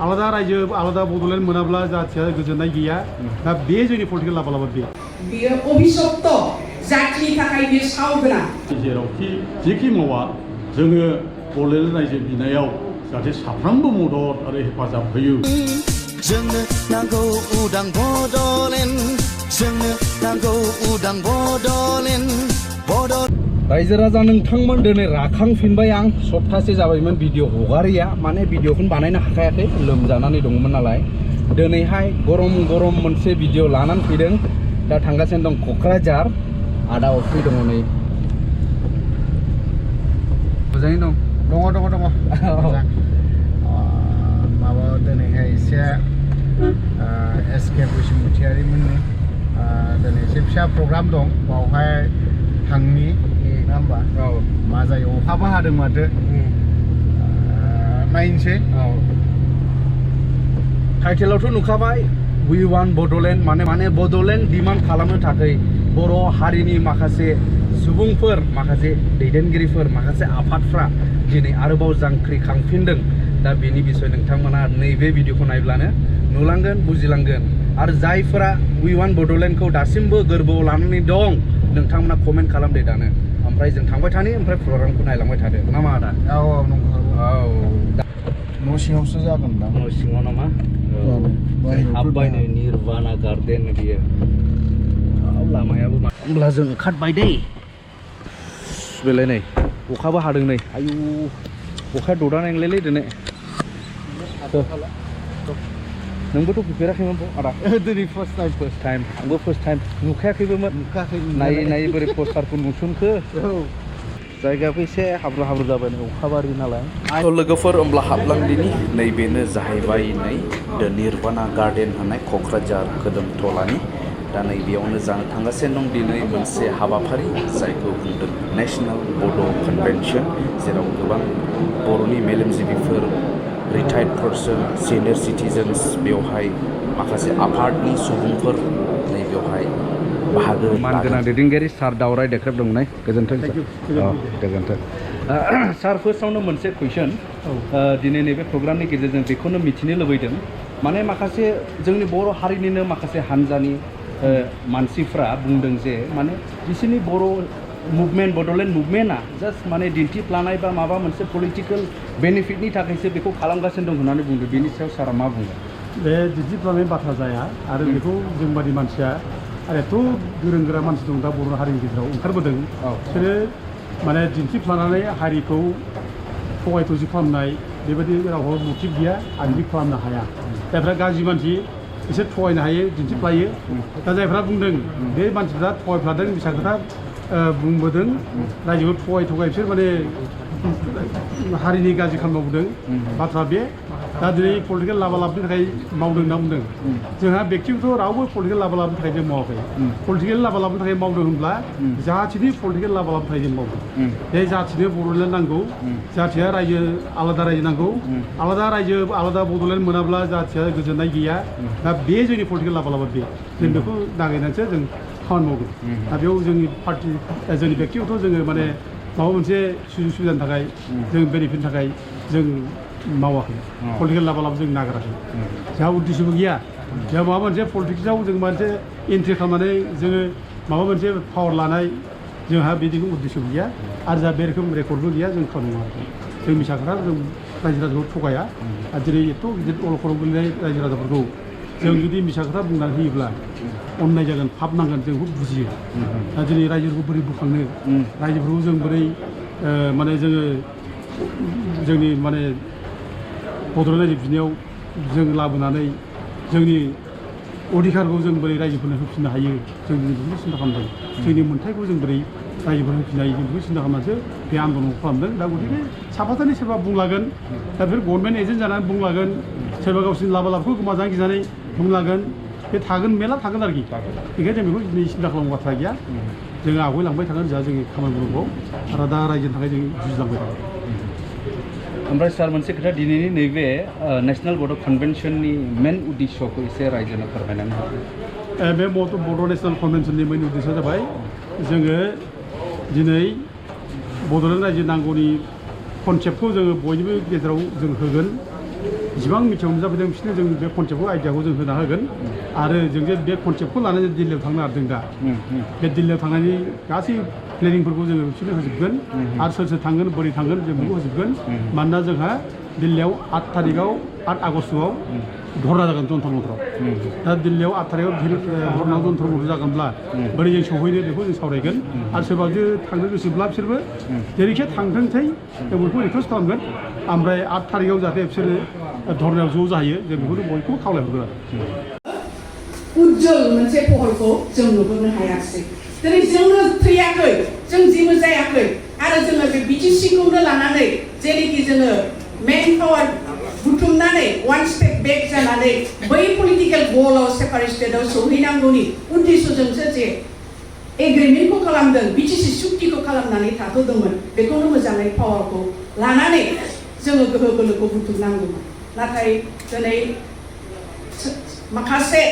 आलादा रायजो आलादा बड'लेण्ड मोनाब्ला जाथिया गोजोननाय गैया दा बे जोंनि पलिटिकेल लाबा बे बियो अभिशप्त जातिनि थाखाय बियो सावगोना जेरावखि जेखि मावा जोङो बड'लेण्ड रायजो बिनायाव जाहाथे साफ्रोमबो मदद आरो हेफाजाब होयो जोंनो नांगौ उदां बड'लेण्ड जोंनो नांगौ उदां बड'लेण्ड रायजो राजा नोंथांमोन दिनै राखांफिनबाय आं सप्तासे जाबायमोन भिडिअ हगारिया माने भिडिअखौनो बानायनो हाखायाखै लोमजानानै दंमोन नालाय दिनैहाय गरम गरम मोनसे भिडिअ लानानै फैदों दा थांगासिनो दं क'क्राझार आदा अफ्रि दङ नै मोजाङैनो दङ माबा दिनैहाय एसे एसके बसुमतारिमोननि दिनै एसे फिसा प्रग्राम दं बावहाय थांनि नङा होमबा मा जायो अखाबो हादों माथो नायनोसै टाइटेलावथ' नुखाबाय वी वान बड'लेण्ड माने बड'लेण्ड डिमान्ड खालामनो थाखाय बर' हारिनि माखासे सुबुंफोर माखासे दैदेनगिरिफोर माखासे आफादफ्रा दिनै आरोबाव जांख्रिखांफिनदों दा बेनि बिसय नोंथांमोना नैबे भिडिअखौ नायब्लानो नुलांगोन बुजिलांगोन आरो जायफोरा वी वान बड'लेण्डखौ दासिमबो गोरबोआव लानानै दं नोंथांमोना कमेन्ट खालामदे दानो ओमफ्राय जों थांबाय थानि ओमफ्राय प्रग्रामखौ नायलांबाय थादो नामा आदा औ न' सिङावसो जागोन दा न' सिङाव नामा हाबबाय नै निरबाना गार्डेन बियो लामायाबो होमब्ला जों ओंखारबाय दै बेलाय नै अखाबो हादों नै आयु अखाया ददा नांलायलै दिनै नोंबोथ' फैफेराखैमोन आदा दिनै फार्स्ट टाइम आंबो फार्स्ट टाइम नुखायाखैबोमोन नायै बोरै पस्टारखौ नुसनखो जायगायाबो एसे हाब्रु जाबाय नै अखाबारि नालाय लोगोफोर होमब्ला हाबलांदिनि नैबेनो जाहैबाय नै द निरबाना गार्डेन होननाय क'क्राझार कदमतलानि दा नैबेयावनो जानो थांगासिनो दं दिनै मोनसे हाबाफारि जायखौ बुंदों नेशनेल बड' कनभेनसन जेराव गोबां बर'नि मेलेमजिबिफोर रिटायार्ड पार्सन सिनियर सिटिजेन्स बेवहाय माखासे आफादनि सुबुंफोर नै बेवहाय बाहागो मानगोनां दैदेनगिरि सार दावराय देख्रेब दं नै गोजोन्थों गोजोन्थों सार फार्स्टआवनो मोनसे कुइसन दिनै नैबे प्रग्रामनि गेजेरजों बेखौनो मिथिनो लुबैदों माने माखासे जोंनि बर' हारिनिनो माखासे हान्जानि मानसिफ्रा बुंदों जे माने बिसोरनि बर' मुभमेन्ट बड'लेण्ड मुभमेन्टआ जास्ट माने दिन्थिफ्लानाय बा माबा मोनसे पलिटिकेल बेनिफिटनि थाखायसो बेखौ खालामगासिनो दं होननानै बुंदों बेनि सायाव सारा मा बुङो बे दिन्थिफ्लानाय बाथ्रा जाया आरो बेखौ जोंबादि मानसिया आरो एथ' गोरों गोरा मानसि दं दा बर' हारिनि गेजेराव ओंखारबोदों बिसोरो माने दिन्थिफ्लानानै हारिखौ थगाय थसि खालामनाय बेबायदि रावबो मटिभ गैया आरो बिदि खालामनो हाया जायफ्रा गाज्रि मानसि बिसोर थगायनो हायो दिन्थिफ्लायो दा जायफ्रा बुंदों बे मानसिफ्रा थगायफ्लादों बिसा खोथा बुंबोदों रायजोखौ थगाय बिसोर माने हारिनि गाज्रि खालामबोदों बाथ्रा बे दा दिनै पलिटिकेल लाबा लाबनि थाखाय मावदों होनना बुंदों जोंहा बेक्तिगत रावबो पलिटिकेल लाबा लाबनि थाखाय जों मावाखै पलिटिकेल लाबा लाबनि थाखाय मावदों होनब्ला जाथिनि पलिटिकेल लाबा लाबनि थाखाय जों मावदों बे जाथिनो बड'लेण्ड नांगौ जाथिया रायजो आलादा रायजो नांगौ आलादा रायजो आलादा बड'लेण्ड मोनाब्ला जाथिया गोजोननाय गैया दा बे जोंनि पलिटिकेल लाबा लाबा बे जों बेखौ नागिरनानैसो जों खामानि मावदों दा बेयाव जोंनि पार्टि जोंनि बेक्तिगत जोङो माने माबा मोनसे सुजुग सुबिदानि थाखाय जों बेनिफिटनि थाखाय जों मावाखै पलिटिकेल लाबा लाबा जों नागाराखै जोंहा उद्देश्यबो गैया जोंहा माबा मोनसे पलिटिक्सआव जों मोनसे एन्ट्रि खालामनानै जोङो माबा मोनसे पावार लानाय जोंहा बिदिखौ उद्देश्य गैया आरो जोंहा बे रोखोम रेकर्डबो गैया जों खालामनो मावाखै जों मिसा खोथा जों रायजो राजाखौ थगाया आरो दिनै एथ' गिदिर अलखदाव गोलैनाय रायजो राजाफोरखौ जों जुदि मिसा खोथा बुंनानै होयोब्ला अननाय जागोन फाब नांगोन जों बेखौ बुजियो दा दिनै रायजोफोरखौ बोरै बोखांनो रायजोफोरखौ जों बोरै माने जोङो जोंनि माने बड'लेण्ड रायजो बिनायाव जों लाबोनानै जोंनि अधिकारखौ जों बोरै रायजोफोरनो होफिननो हायो जों बेखौ सिन्था खालामदों जोंनि मोन्थायखौ जों बोरै रायजोफोरनो होफिननो हायो जों बेखौ सिन्था खालामनानैसो बे आन्दलनखौ खालामदों दा गथिखे साफाथारनि सोरबा बुंलागोन दा बेफोर गभर्नमेन्ट एजेन्ट जानानै बुंलागोन सोरबा गावसोरनि लाबा लाबखौ गोमाजानो गिनानै बुंलागोन बे थागोन मेला थागोन आरोखि बेखायनो जों बेखौ दिनै सिन्था खालामनो बाथ्रा गैया जोङो आवगायलांबाय थागोन जोंहा जोंनि खामानिफोरखौ आरो दा रायजोनि थाखाय जों जुजिलांबाय थागोन ओमफ्राय सार मोनसे खोथा दिनैनि नैबे नेशनेल बड' कनभेनसननि मेन उद्देश्यखौ एसे रायजोनो फोरमायनानै होदो बे बड' नेशनेल कनभेनसननि मेन उद्देश्यआ जाबाय जोङो दिनै बड'लेण्ड रायजो नांगौनि कनसेप्टखौ जोङो बयनिबो गेजेराव जों होगोन जिबां मिथियावनो जाफैदों बिसोरनो जों बे कनसेप्टखौ आइडियाखौ जों होना होगोन आरो जों जे बे कनसेप्टखौ लानानै दिल्लीयाव थांनो नागिरदों दा बे दिल्लीयाव थांनायनि गासै प्लेनिंफोरखौ जोङो बिसोरनो होजोबगोन आरो सोर सोर थांगोन बोरै थांगोन जों बेखौ होजोबगोन मानोना जोंहा दिल्लीयाव 8 तारिखआव 8 आगस्टआव धरना जागोन जन्तर मन्थराव दा दिल्लीयाव 8 तारिखआव धरना जन्तर मन्थर जागोनब्ला बोरै जों सहैनो बेखौ जों सावरायगोन आरो सोरबा जुदि थांनो गोसोब्ला बिसोरबो जेरैखि थांथोंसै जों बयखौबो रिकुवेस्ट खालामगोन ओमफ्राय 8 तारिखआव जाहाथे बिसोरो धरनायाव ज' जाहैयो जों बेखौनो बयखौबो खावलायहरगोन उज्जवल मोनसे पहलखौ जों नुबोनो हायाखै दिनै जोंनो थैयाखै जों जेबो जायाखै आरो जोङो बे बिटिसिखौनो लानानै जेरैखि जोङो मेन पावार बुथुमनानै वान स्टेप बेक जानानै बै पलिटिकेल गलाव सेपारेट स्टेटआव सौहैनांगौनि उद्देश्यजोंसो जे एग्रिमेन्टखौ खालामदों बिटिसि सुक्तिखौ खालामनानै थाथ'दोंमोन बेखौनो मोजाङै पावारखौ लानानै जोङो गोहो बोलोखौ बुथुमनांगौमोन नाथाय दिनै माखासे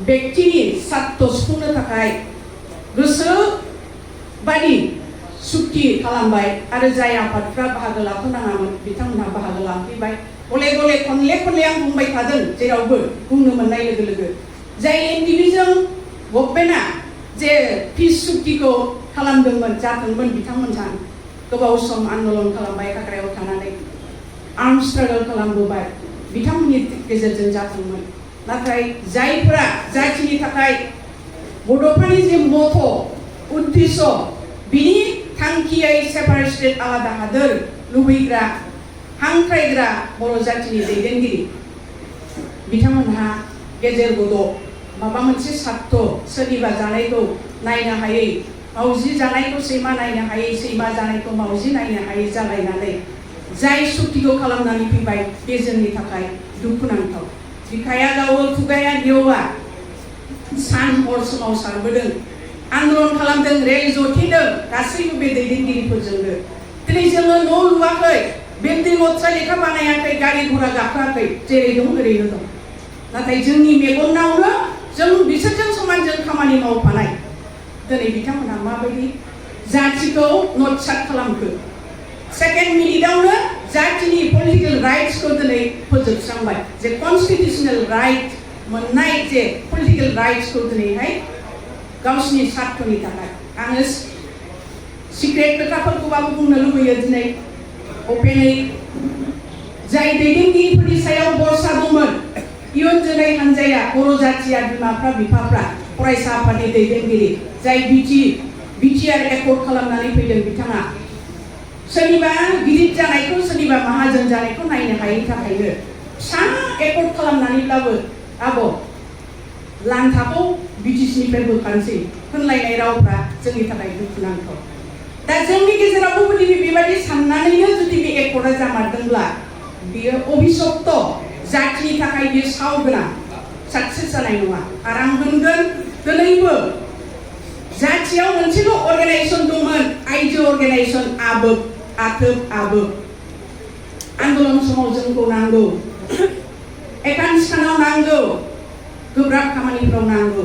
व्यक्तिनि सार्थ सुफुंनो थाखाय गोसो बादि सुक्ति खालामबाय आरो जाय आफादफ्रा बाहागो लाथ'नाङामोन बिथांमोनहा बाहागो लाफैबाय गले गले खनले आं बुंबाय थादों जेरावबो बुंनो मोननाय लोगो लोगो जाय एनडिबिजों गभर्नमेन्टआ जे पिस सुक्तिखौ खालामदोंमोन जादोंमोन बिथांमोनहा गोबाव सम आन्दलन खालामबाय काक्रायाव थानानै आर्म स्ट्रागल खालामबोबाय बिथांमोननि गेजेरजों जादोंमोन नाथाय जायफोरा जाथिनि थाखाय बड'फानि जे मथ' उद्देश्य बिनि थांखियै सेपारेट स्टेट आलादा हादोर लुबैग्रा हांख्रायग्रा बर' जाथिनि दैदेनगिरि बिथांमोनहा गेजेर बड' माबा मोनसे सार्थ सोरनिबा जानायखौ नायनो हायै मावजि जानायखौ सैमा नायनो हायै सैमा जानायखौ मावजि नायनो हायै जालायनानै जाय सुक्तिखौ खालामनानै फैबाय बे जोंनि थाखाय दुखुनांथाव बिखाया गावो खुगाया गेवा सान हर सोमावसारबोदों आन्दलन खालामदों रेल जथेदों गासैबो बे दैदेनगिरिफोरजोंनो दिनै जोङो न' लुवाखै बिल्डिं अट्टालिका बानायाखै गारि घोड़ा गाखोआखै जेरै दं ओरैनो दं नाथाय जोंनि मेगनावनो जों बिसोरजों समानजों खामानि मावफानाय दिनै बिथांमोनहा माबायदि जाथिखौ नटसाट खालामखो सेकेन्ड मिनिटावनो जातिनि पलिटिकल राइट्सखौ दिनै फोजोबस्रांबाय जे कन्स्टिटिउसनेल राइट मोननाय जे पलिटिकल राइट्सखौ दिनैहाय गावसिनि स्वार्थनि थाखाय आङो सिक्रेट खोथाफोरखौबाबो बुंनो लुबैयो दिनै अपेनै जाय दैदेनगिरिफोरनि सायाव भरसा दंमोन इयुन जोलै हान्जाया बर' जाथिया बिमाफ्रा बिफाफ्रा फरायसा आफादनि दैदेनगिरि जाय बिटिआर एकर्ड खालामनानै फैदों बिथाङा सोरनिबा गिदिर जानायखौ सोरनिबा माहाजोन जानायखौ नायनो हायैनि थाखायनो फिसा एकर्ड खालामनानैब्लाबो आब' लान्थाखौ बिटिसिनिफ्राय बोखारनोसै होनलायनाय रावफ्रा जोंनि थाखाय दुखुनांथाव दा जोंनि गेजेरावबो जुदि बेबायदि साननानैनो जुदि बे एकर्डा जामारदोंब्ला बियो अभिशप्त जातिनि थाखाय बियो साव गोनां साक्सेस जानाय नङा आरो आं होनगोन दिनैबो जातियाव मोनसेल' अर्गानाइजेसन दंमोन आइजो अर्गानाइजेसन आथोब आन्दलन समाव जोंखौ नांगौ एकान्सानाव नांगौ गोब्राब खामानिफ्राव नांगौ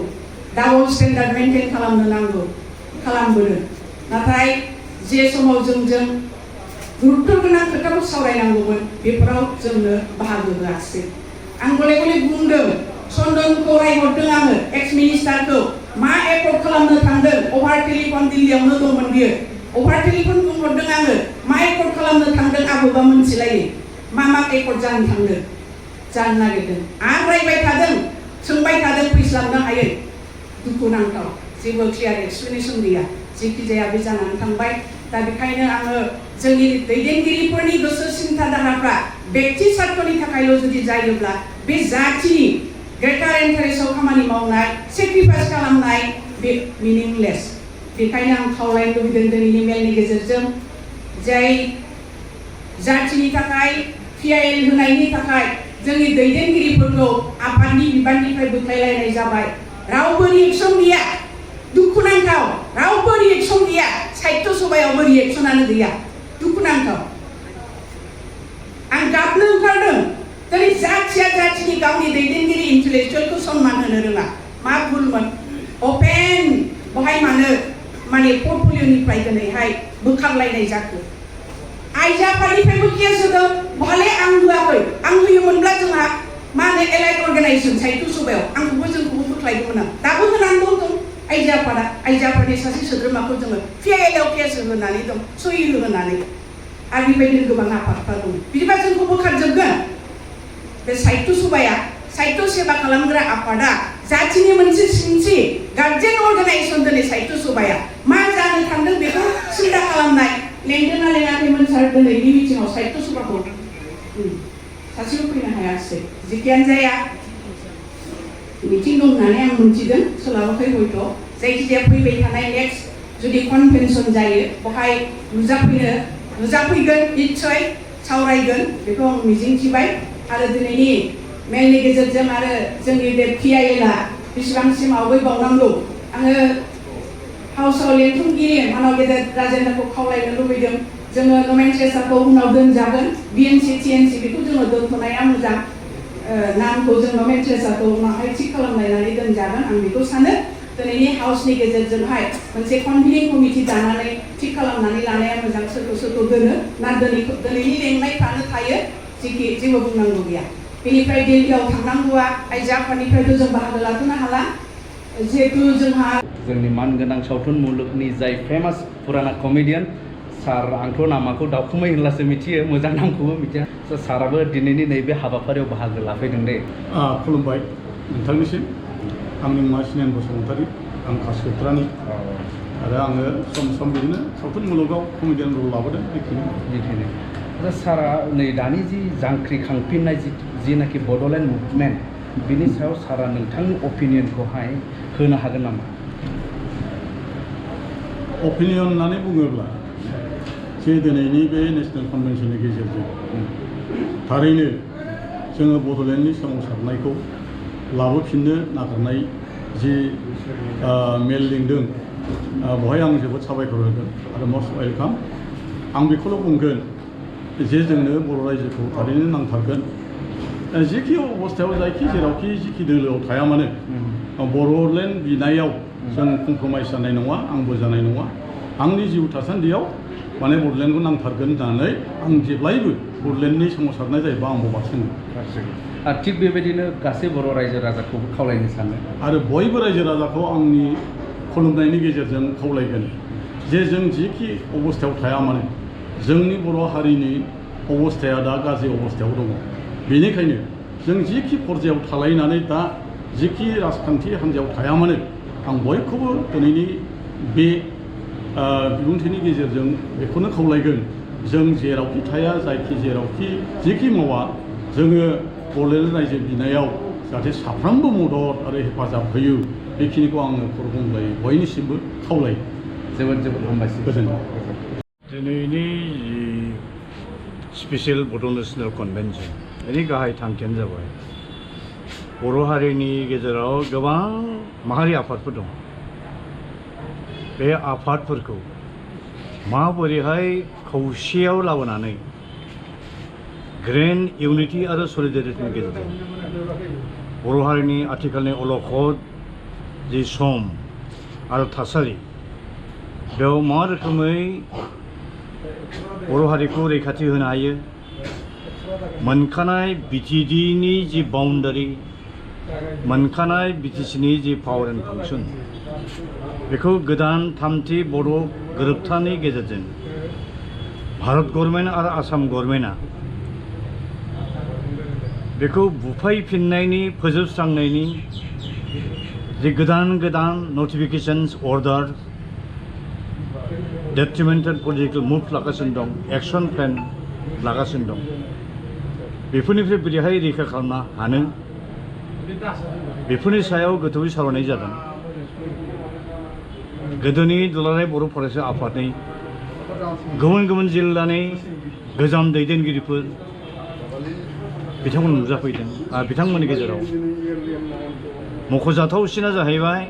डाबल स्टेन्डार्ड मेनटेन खालामनो नांगौ खालामबोदों नाथाय जे समाव जोंजों गुरुत्व गोनां खोथाखौ सावरायनांगौमोन बेफोराव जोंनो बाहागो होआसै आं गले गले बुंदों चन्दनखौ रायहरदों आङो एक्स मिनिस्टारखौ मा एकर्ड खालामनो थांदों अभार टेलिफन दिल्लीयावनो दंमोन बियो अभार टेलिफन बुंहरदों आङो मा एकर्ड खालामनो थांदों आबोबा मोनथिलायो मा एकर्ड जानो थांदों जानो नागिरदों आं रायबाय थादों सोंबाय थादों फैस्लाबनो हायै दुखुनांथाव जेबो क्लियार एक्सप्लेनेसन गैया जेखि जाया बे जानानै थांबाय दा बेखायनो आङो जोंनि दैदेनगिरिफोरनि गोसो सिन्था धाराफ्रा व्यक्ति स्वार्थनि थाखायल' जुदि जायोब्ला बे जातिनि ग्रेटार इन्टारेस्टआव खामानि मावनाय सेक्रिफाइस खालामनाय बे मिनिंलेस बेखायनो आं खावलायनो लुबैदों दिनैनि मेलनि गेजेरजों जाय जातिनि थाखाय पिआइएल होनायनि थाखाय जोंनि दैदेनगिरिफोरखौ आफादनि बिबाननिफ्राय बोख्लायलायनाय जाबाय रावबो रिएक्सन गैया दुखुनांथाव रावबो रिएक्सन गैया साहित्य सभायावबो रिएक्सनानो गैया दुखुनांथाव आं गाबनो ओंखारदों दिनै जाथिया जातिनि गावनि दैदेनगिरि इन्टेलेक्चुवेलखौ सनमान होनो रोङा मा भुलमोन अपेन बहाय माने पर्टफलिय'निफ्राय दिनैहाय बोखारलायनाय जाखो आइजो आफादनिफ्रायबो केस होदों बहाले आं होआखै आं होयोमोनब्ला जोंहा मा होनो एलाइड अर्गानाइजेसन साहित्य सभायाव आंखौबो जोंखौबो बोख्लायदोंमोन आं दाबो होनानै दं आइजो आफादनि सासे सोद्रोमाखौ जोङो PIL केस होनानै दं सहि होनानै आरो बेबायदिनो गोबां आफादफोर दं बिदिबा जोंखौ बोखारजोबगोन बे साहित्य सभाया साहित्य सेवा खालामग्रा आफादा जाथिनि मोनसे सिनस्रि गार्जेन अर्गानाइजेसन दिनै साहित्य सभाया मा जानो थांदों बेखौ सिन्था खालामनाय लेंदोंना लेङाखैमोन सार दिनैनि मिटिङाव साहित्य सभाखौ सासेबो फैनो हायासै जिखियानो जाया मिटिं दं होननानै आं मिथिदों सोलाबाखै हयथ' जायखिजाया फैबाय थानाय नेक्स्ट जुदि कनभेनसन जायो बेवहाय नुजाफैगोन निस्सय सावरायगोन बेखौ आं मिजिंथिबाय आरो दिनैनि मेलनि गेजेरजों आरो जोंनि बे PIL-आ बेसेबांसिम आवगायबावनांगौ आङो हाउसआव लेंथुमगिरि मानाव गेदेर राजेन्द्रखौ खावलायनो लुबैदों जोङो नमेनक्लेचारखौ उनाव दोनजागोन BNC TNC बेखौ जोङो दोनथ'नाया मोजां नामखौ जों नमेनक्लेचारखौ उनावहाय थिग खालामनानै दोनजागोन आं बेखौ सानो दिनैनि हाउसनि गेजेरजोंहाय मोनसे कनभिनिं कमिटि दानानै थिग खालामनानै लानाया मोजां सोरखौ दोनो ना दिनैनि लेंनायफ्रानो थायो जेबो बुंनांगौ गैया बेनिफ्राय दिल्लीयाव थांनांगौआ आइजो आफादनिफ्रायथ' जों बाहागो लाथ'नो हाला जिहेतु जोंहा जोंनि मानगोनां सावथुन मुलुगनि जाय फेमास फुराना कमेडियान सार आंथ' नामाखौ दावखुमै होनब्लासो मिथियो मोजां नामखौबो मिथिया साराबो दिनैनि नैबे हाबाफारियाव बाहागो लाफैदों दे खुलुमबाय नोंथांनिसिम आंनि मुङा सिनेन बसुमतारी आं कासिकत्रानि आरो आङो सम बिदिनो सावथुन मुलुगाव कमेडियान रल लाबोदों बेखिनि दा सारा नै दानि जि जांख्रिखांफिननाय जिनाखि बड'लेण्ड मुभमेन्ट बिनि सायाव सारा नोंथांनि अपिनियनखौहाय होनो हागोन नामा अपिनियन होननानै बुङोब्ला जे दिनैनि बे नेसनेल कनभेनसननि गेजेरजों थारैनो जोङो बड'लेण्डनि सोमावसारनायखौ लाबोफिननो नागिरनाय जि मेल लिंदों बेवहाय आं जोबोद साबायखर होगोन आरो मस्ट वेलकाम आं बेखौल' बुंगोन जे जोंनो बर' रायजोखौ थारैनो नांथारगोन जिखि अबस्थायाव जेरावखि जिखि दोलोआव थाया मानो बड'लेण्ड बिनायाव जों कमप्रमाइस जानाय नङा आंबो जानाय नङा आंनि जिउ थासान्दियाव माने बड'लेण्डखौ नांथारगोन होननानै आं जेब्लायबो बड'लेण्डनि सोमावसारनाय जायोबा आंबो बारसोङो आरो थिग बेबायदिनो गासै बर' रायजो राजाखौबो खावलायनो सानो आरो बयबो रायजो राजाखौ आंनि खुलुमनायनि गेजेरजों खावलायगोन जे जों जिखि अबस्थायाव थाया मानो जोंनि बर' हारिनि अबस्थाया दा गाज्रि अबस्थायाव दङ बेनिखायनो जों जिखि पर्यायाव थालायनानै दा जिखि राजखान्थि हान्जायाव थाया मानो आं बयखौबो दिनैनि बे बिबुंथिनि गेजेरजों बेखौनो खावलायगोन जों जेरावखि थाया जेरावखि जिखि मावा जोङो बड'लेण्ड रायजो बिनायाव जाहाथे साफ्रोमबो मदद आरो हेफाजाब होयो बेखिनिखौ आङो खरगंलाय बयनिसिमबो खावलायो जोबोद हामबायसै गोजोन्थों दिनैनि स्पेसियेल बड' नेसनेल कनभेनसन बेनि गाहाय थांखियानो जाबाय बर' हारिनि गेजेराव गोबां माहारि आफादफोर दं बे आफादफोरखौ माबोरैहाय खौसेयाव लाबोनानै ग्रेन्ड इउनिटि आरो सलिडारिटिनि गेजेरजों बर' हारिनि आथिखालनि अलखद जि सम आरो थासारि बेयाव मा रोखोमै बर' हारिखौ रैखाथि होनो हायो मोनखानाय बिटिडिनि जि बाउन्डारि मोनखानाय बिटिसिनि जि पावार एन्ड फांसन बेखौ गोदान थामथि बर' गोरोबथानि गेजेरजों भारत गभर्नमेन्ट आरो आसाम गभर्नमेन्टआ बेखौ बुफायफिननायनि फोजोबस्रांनायनि जे गोदान नटिफिकेशन्स अर्डार डेट्रिमेन्टेल पलिटिकल मुभ लागासिनो दं एक्सन प्लेन लागासिनो दं बेफोरनिफ्राय बोरैहाय रैखा खालामनो हानो बेफोरनि सायाव गोथौवै सावरायनाय जादों गोदोनि दुलाराय बर' फरायसा आफादनि गुबुन जिल्लानि गोजाम दैदेनगिरिफोर बिथांमोन नुजाफैदों आरो बिथांमोननि गेजेराव मख'जाथावसिना जाहैबाय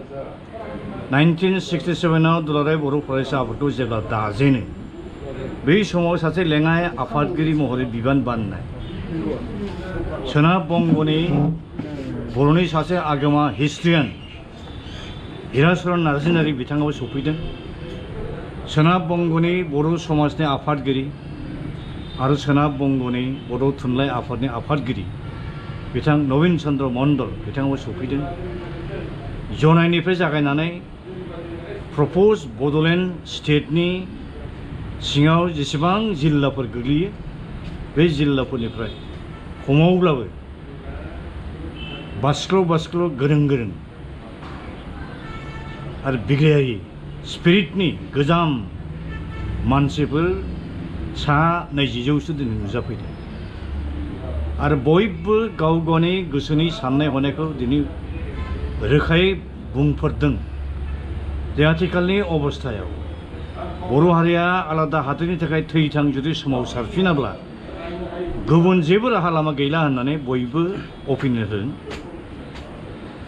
1967आव दुलाराय बर' फरायसा आफादखौ जेब्ला दाजेनो बै समाव सासे लेङाइ आफादगिरि महरै बिबान बाननाय सोनाब बंग'नि बर'नि सासे आगोमा हिस्ट्रियान हिराचरन नार्जारि बिथाङाबो सफैदों सोनाब बंग'नि बर' समाजनि आफादगिरि आरो सोनाब बंग'नि बड' थुनलाइ आफादनि आफादगिरि बिथां नवीन चन्द्र मण्डल बिथाङाबो सफैदों। जनायनिफ्राय जागायनानै प्रप'ज बड'लेण्ड स्टेटनि सिङाव जेसेबां जिल्लाफोर गोग्लैयो बे जिल्लाफोरनिफ्राय खमावब्लाबो बास्ल' गोरों आरो बिग्रायारि स्पिरिटनि गोजाम मानसिफोर सा 20,000सो दिनै नुजाफैदों आरो बयबो गाव गावनि गोसोनि साननाय हनायखौ दिनै रोखायै बुंफोरदों जे आथिखालनि अबस्थायाव बर' हारिया आलादा हादोरनि थाखाय थैथां जुदि सोमावसारफिनाब्ला गुबुन जेबो राहा लामा गैला होननानै बयबो अपिनियन होदों।